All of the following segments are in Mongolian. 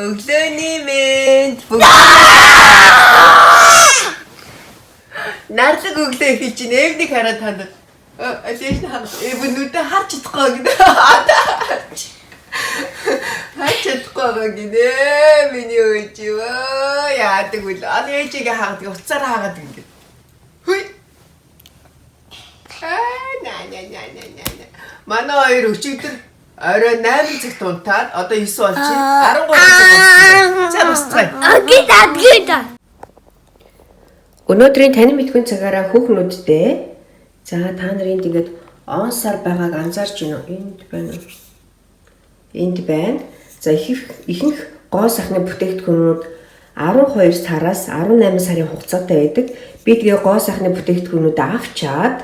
Өглөөний мэнд бүгд. Нарлаг өглөө эхэлж чинь эвнийг хараад танд. Алиш нь ханах. Эвнүүдээ харж чадахгүй гинэ. Харж чадахгүй байгаа гинэ. Миний өөж юу яадаг үл. Ал ээжигээ хаадаг, уцаараа хаадаг ингэ. Хүй. Аа на на на на на. Манай хоёр өчигдөр орой 8 цагт унтаад одоо 9 болж байна. 13 цаг болсон. За босцгаая. Агида агида. Өнөөдрийн танин мэдхүйн цагаараа хүүхнүүддээ за та нар энд ингээд он сар байгааг анзаарч байна уу? Энд байна уу? Энд байна. За ихэнх гоо сайхны бүтээгдэхүүнүүд 12 сараас 18 сарын хугацаатай байдаг. Би тэгээ гоо сайхны бүтээгдэхүүнүүдээ авчаад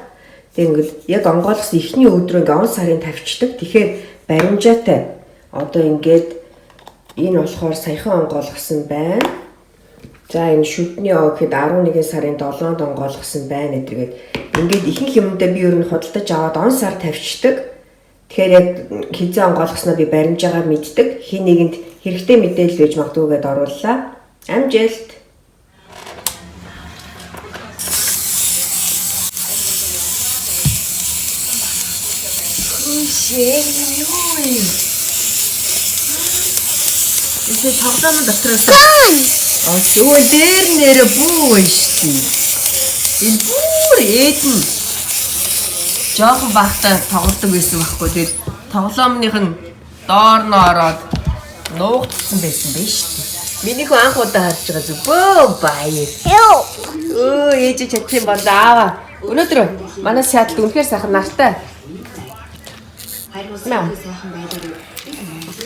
тэг ингээд яг онгойлгосон эхний өдрөө ингээд он сарын тавьчихдаг. Тэгэхээр баримжаатай. Одоо ингээд энэ болохоор саяхан онгойлгосон байна. За энэ шүдний оо гэхэд 11 сарын 7-нд онгойлгосон байна гэдэргээд ингээд ихэнх юмдаа би ер нь худалдаж аваад он сар тавьчихдаг. Тэгэхээр яг хизээ онгойлгосноо би баримжаагаар мэддэг. Хин нэгэнд хэрэгтэй мэдээлэл байж магадгүй гэдээ орууллаа. Амжилт. Хөшээ юу юм? Энэ тоглоомын дотроос Өө дээр нэрэ бүү байна шүү дээ. Энэ бүр ээдэн жоохон бахта тоглодог байсан байхгүй. Тэгээд тоглоомных нь доор нь ороод нуугдсан байсан байх шүү дээ. Миний хүн анх удаа харж байгаа зү бөө баяр. Юу. Өө ээж чадчих юм бол аава. Өнөөдөр манай Сиатлд үнэхээр сайхан нартай.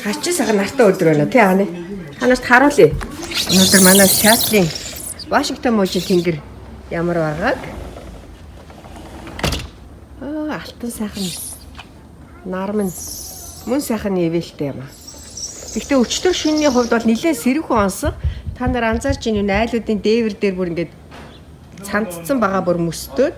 Хачин сайхан нартай өдөр байна тий ааны. Та нарт харуулъя. Өнөөдөр манай Сиатлын Вашингтон мужийн тэнгэр ямар байгааг. Аа алтан сайхан нар минь мөн сайхан ивэлтэй юм аа. Гэхдээ өчтөр шөнийн хувьд бол нэлээд сэрүүхэн онсон. Та нар анзаарч ийн үү айлуудын дээвэр дээр бүр ингээд цандцсан байгаа бүр мөстөөд.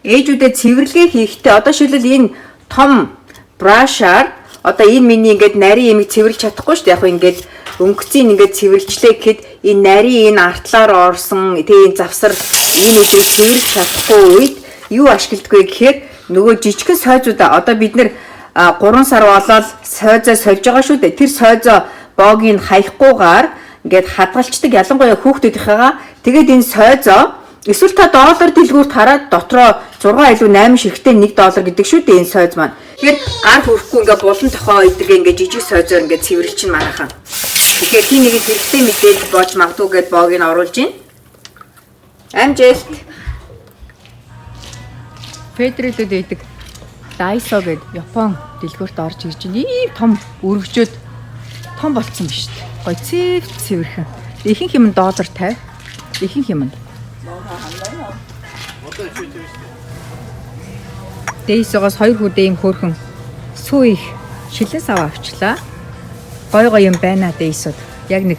Ээжүүдээ цэвэрлэгээ хийхдээ одоо шилбэл энэ том брашаар одоо энэ миний ингээд нарийн имийг цэвэрлж чадахгүй шүү дээ. Яг хөө ингээд өнгөцийн ингээд цэвэрлжлээ гэхэд энэ нарийн энэ артлаар орсон тэгээ энэ завсар энэ үдийг цэвэрлж чадахгүй үед юу ашигладаг вэ гэхээр нөгөө жижигхэн сойзуудаа одоо бид нэр 3 сар болоод сойзоо сольж байгаа шүү дээ. Тэр сойзоо боогийг хаяхгүйгээр ингээд хадгалцдаг ялангуяа хүүхдүүдийнхээгаа тэгээд энэ сойзоо эсвэл та доллар дэлгүүрт хараад дотроо 6 илүү 8 ширхтээ 1 доллар гэдэг шүү дээ энэ сойз маань. Тэгэхээр гар хүрхгүй ингээд булан тохоо идэргээ ингээд жижиг сойзоор ингээд цэвэрлчин манайхан. Тэгэхээр хин нэгэнд хэрэгтэй мэдээлэл болж магадгүй гэд боогийг оруулж байна. Амжилт. Федералүүд байдаг Daiso гэд Япон дэлгүүрт орж ирж байна. Ийм том өргөжөөд том болцсон биш үү? Гой цэв цэвэрхэн. Ихэнх юм нь доллар 50. Ихэнх юм нь. Daiso-гоос хоёр хүрдээ ийм хөөрхөн сүү их шилэн сав авчлаа. Гой гой юм байна Daiso-д. Яг нэг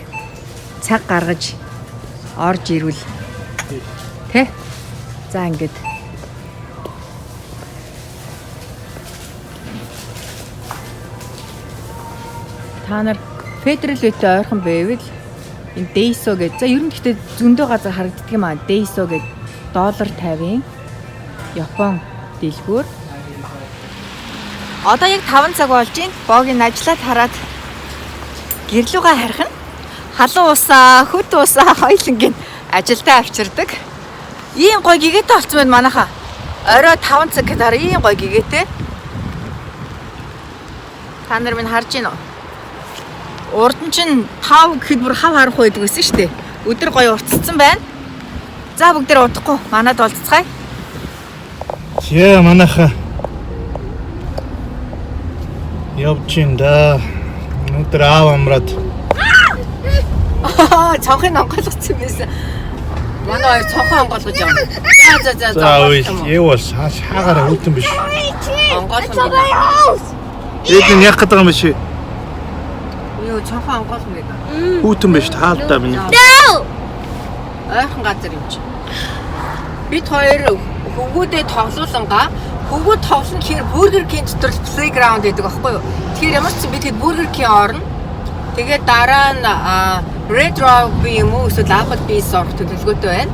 цаг гаргаж орж ирвэл тэ. За ингээд та нар Federal Way-тэй ойрхон байвал энэ Daiso гэж за ер нь гэхдээ зөндөө газар харагддаг юм аа. Daiso гэж доллар 50-ын Япон дэлгүүр. Одоо яг 5 цаг болж байна. Боогийн ажиллаад хараад гэрлүүгээ харих нь халуун усаа, хөт усаа хоёулангийн ажилдаа авчирдаг. Ийм гой гэгээтэй болсон байна манайхаа. Орой 5 цаг гэхэд хараа ийм гой гэгээтэй. Та нар минь харж байна уу? Урд нь чинь 5 гэхэд бүр хав харах байдаг байсан шүү дээ. Өдөр гоё уртцсан байна. За бүгдээр удахгүй манад болцгаая. Зэ манайха явж ин да. Өнөөдөр аав амраад Цонхыг онгойлгоцсон байсан. Манай хоёр цонхоо онгойлгож явна. За за за за үйл юу бол хаагаараа хүйтэн биш. Онгойлгоно гинэ. Ээд нь яг гэдэг юм биш. Юу цонхоо онгойлгоно гэдэг. Хүйтэн биш таалдаа миний. No. Ойрхон газар юм чи. Бид хоёр хөвгүүдээ тоглуулангаа хөвгүүд тоглоно гэхээр Burger King дотор л playground гэдэг байхгүй юу? Тэгэхээр ямар ч юм бид хэд Burger King орно. Тэгээд дараа нь Red Robin юм уу эсвэл Applebee's орох төлөвлөгөөтэй байна.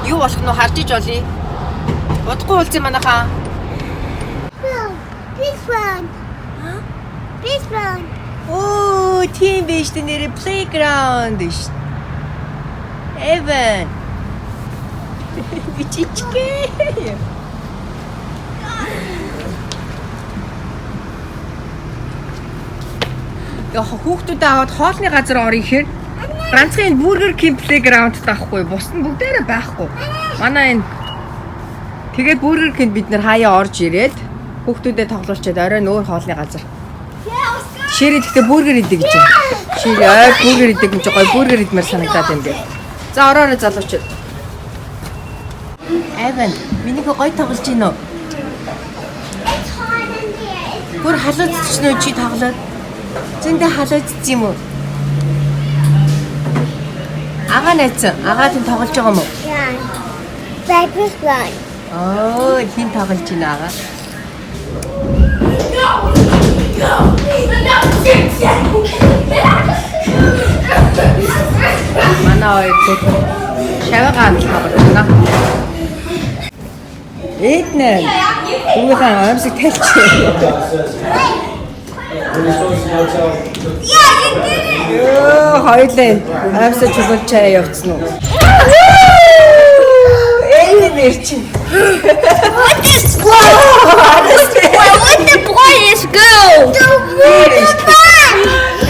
Юу болох нь харж иж олъё. Удахгүй уулзъя манайхаа. This one. Huh? This one. Оо, тийм биш үү, нэрээ playground шүү. Evan. Бичичгээ. Яг хүүхдүүдээ аваад хоолны газар орё гэхээр ганцхан энэ Burger King playground таахгүй, бус нь бүгдээрээ байхгүй. Манай энэ тэгээд Burger King бид нэр хаяа орж ирээд хүүхдүүдэд тоглуулчаад орой нөөр хоолны газар. Шири гэхдээ бургер идэг гэж байна. Шири ой бургер идэг юм чи гоё бургер идмээр санагдаад байна гэ. За ороорой залуучууд. Эван, миний хөө гоё тоглож гин үү? It's hot in there. Бүр халуунч нөө чи тоглоод. Зөндөө халуунч юм уу? Агаа найцсан. Агаа тийм тоглож байгаа юм уу? Yeah. Baby one. Оо, хин тоглож гин агаа. Манай хоёр бүх шавьгаа тоглож байна. Эднэ. Хүүхэн аимсаг тайлчих. Йоо, хоёулаа аимсаг чулуучаа явцсан уу? Энэ нэр чинь. What is What the boy is go? The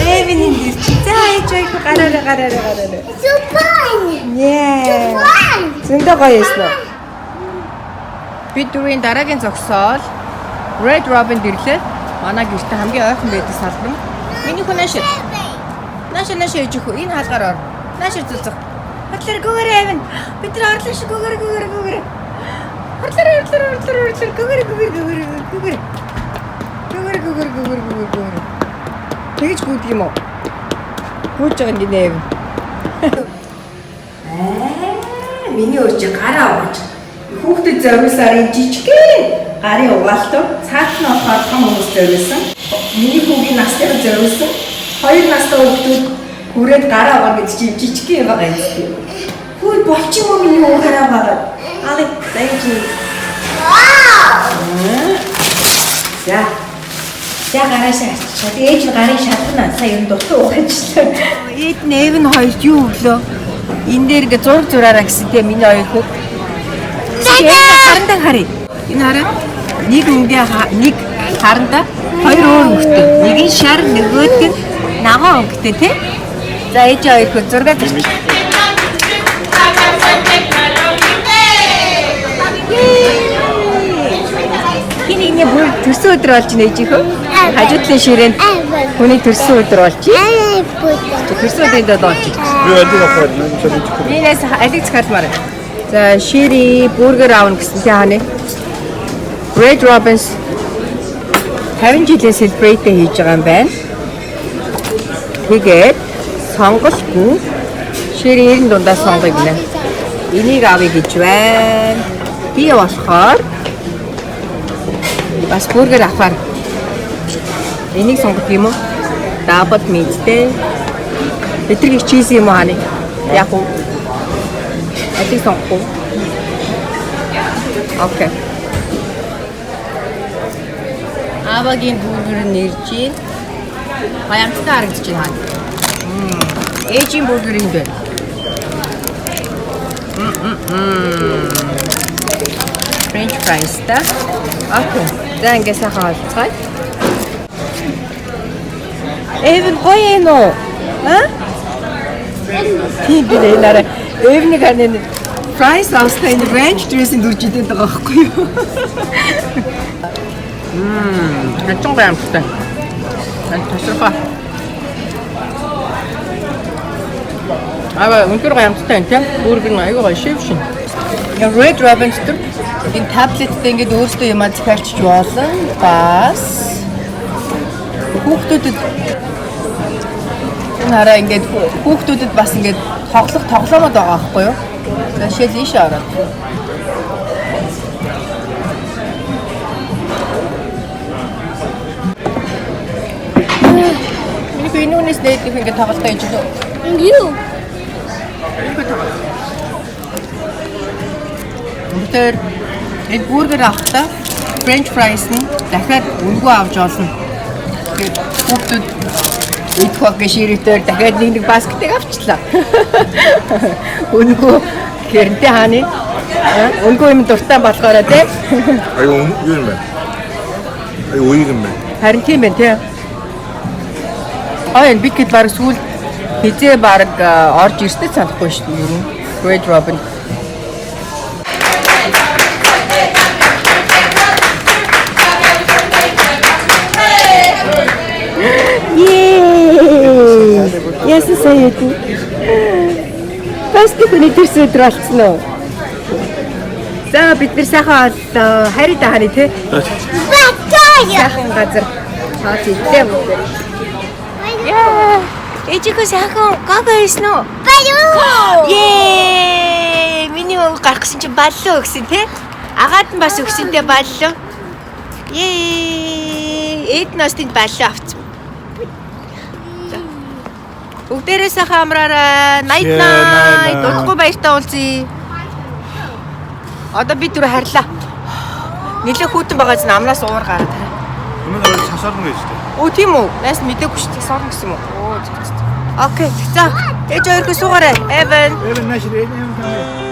Эвний нэр чинь. За ээж ой гараарай гараарай гараарай. So fun. Yeah. Fun. Зөндөө гоё байсан уу? Бид дөрвийн дараагийн зогсоол Red Robin ирлээ. Манай гэртээ хамгийн ойрхон байдаг салбар. Миний хүн нааш. Нааш нааш ээж хөө энэ хаалгаар ор. Нааш зүлцэх. Хотлоор гөөрэй авин. Бид нар орлоо шүү гөөрэй гөөрэй гөөрэй. Хотлоор хотлоор хотлоор хотлоор гөөрэй гөөрэй гөөрэй гөөрэй. Гөөрэй гөөрэй гөөрэй гөөрэй гөөрэй. Тэгэж гүйдэг юм уу? Гүйж байгаа гинэ авин. Аа, миний өөр чи гараа угааж. Хүүхдэд зориулсаар энэ жижигхэн гарын угаалт. Цаат нь болохоор том хүмүүс зориулсан. Миний хүүгийн насныхаа зориулсан. Хоёр настай хүүхдүүд хүрээд гараа угаана гэж чи жижигхэн юм байгаа юм чи. Хүү болчих юм уу миний хүү гараа угаагаад. Аа, thank you. Wow. За. За гараа шалчих. Ээж нь гарын шалгана. Сая юм дутуу угаачлаа. Ээд нь Эвэн хоёр юу өглөө? Энэ дээр ингээ зураг зураараа гэсэн тийм миний хоёр хүү. Харандаа харъя. Энэ хараа. Нэг өнгийн нэг харандаа хоёр өөр өнгөтэй. Нэг нь шар, нөгөөд нь ногоон өнгөтэй тий. За ээж хоёр хүү зураг зурчих. Хин нэгний бүр төрсөн өдөр болж нэ ээжийнхөө. Хажуу талын ширээнд хүний төрсөн өдөр болж байна. Төрсөн өдрийн дод болж байна. Би алиг авах юм чи мэдэхгүй. Минээс алиг захиалмаар. За Шири бургер аавна гэсэн тий хааны. Red Robins 50 жилийн celebrate хийж байгаа юм байна. Тэгээд сонголт нь Шири 90 дундаа сонгоё гинэ. Энийг авъя гэж байна. Би болохоор бас бургер авахар энийг сонгох юм уу? Double meat тэй. Этрийг cheese юм уу хааны? Яг уу? Алиг сонгох уу? Okay. Авагийн бургер нь ирж байна. Баянтай харагдаж байна. Ээжийн бургер энд байна. French fries та. Okay. За ингээ сайхан олцгаая. Эвэн гоё юм уу? А? Тийм би нэрэ. Эвнийг ханаа fries авснаа энэ ranch dressing дүрж идэд байгаа байхгүй юу? Хачин гоё амттай. Тань тасархаа. Аа, үнэхээр гоё амттай юм тийм. Бургер нь аюу гоё шив шин. Red Robin дотор энэ таблеттэй ингээд өөрсдөө юмаа захиалчих болно. Бас хүүхдүүдэд энэ хараа ингээд хүүхдүүдэд бас ингээд тоглох тоглоомод байгаа байхгүй юу? За шил ийшээ ороод. Миний энэ үнээс нээдэг ингээд тоглолтоо хийж үү? You. Тэр энэ бургер авахдаа French fries нь дахиад үнэгүй авч олно. Тэгээд хүүхдүүд идэх баг гэж ширээдээр дахиад нэг нэг basket ыг авчлаа. Үнэгүй гэрнтэй хааны үнэгүй юм дуртай болохоор тий. Аюу юу юм бэ? Аюу уяг юм байна. Харин тийм байна тий. Аа энэ бид хэд баг сүүл хизээ баг орж ирсний санахгүй шүү дээ ер нь. Red Robin. Yay! Яасан сайн юу? Бас хүний төрсөн өдөр болцсон уу? За бид нар сайхан оллоо. Хайр та ханы тий. Сайхан газар. Аа тийтэй бүгд. Яа! Ээжийнхөө сайхан гага байсан уу? Балуу. Yay! Миний өнгө гарах гэсэн чинь баллуу өгсөн тий. Агаад нь бас өгсөнтэй баллуу. Yay! Эд нас тэнд баллуу авцсан. За. Бүгдээрээ сайхан амраарай. Night Yeah, night. night night. Удахгүй баяртай уулзъя. Одоо бид түр харьлаа. Нилээ хүүтэн байгаа чинь амнаас уур гараад. Өнөөдөр цас орно гэж дээ. Өө тийм үү? Найс мдээгүй шүү дээ. Сорно гэсэн юм уу? Өө зөв зөв. Okay. За. Ээж хоёроо суугаарай. Evan. Эвэн нааш энэ юм.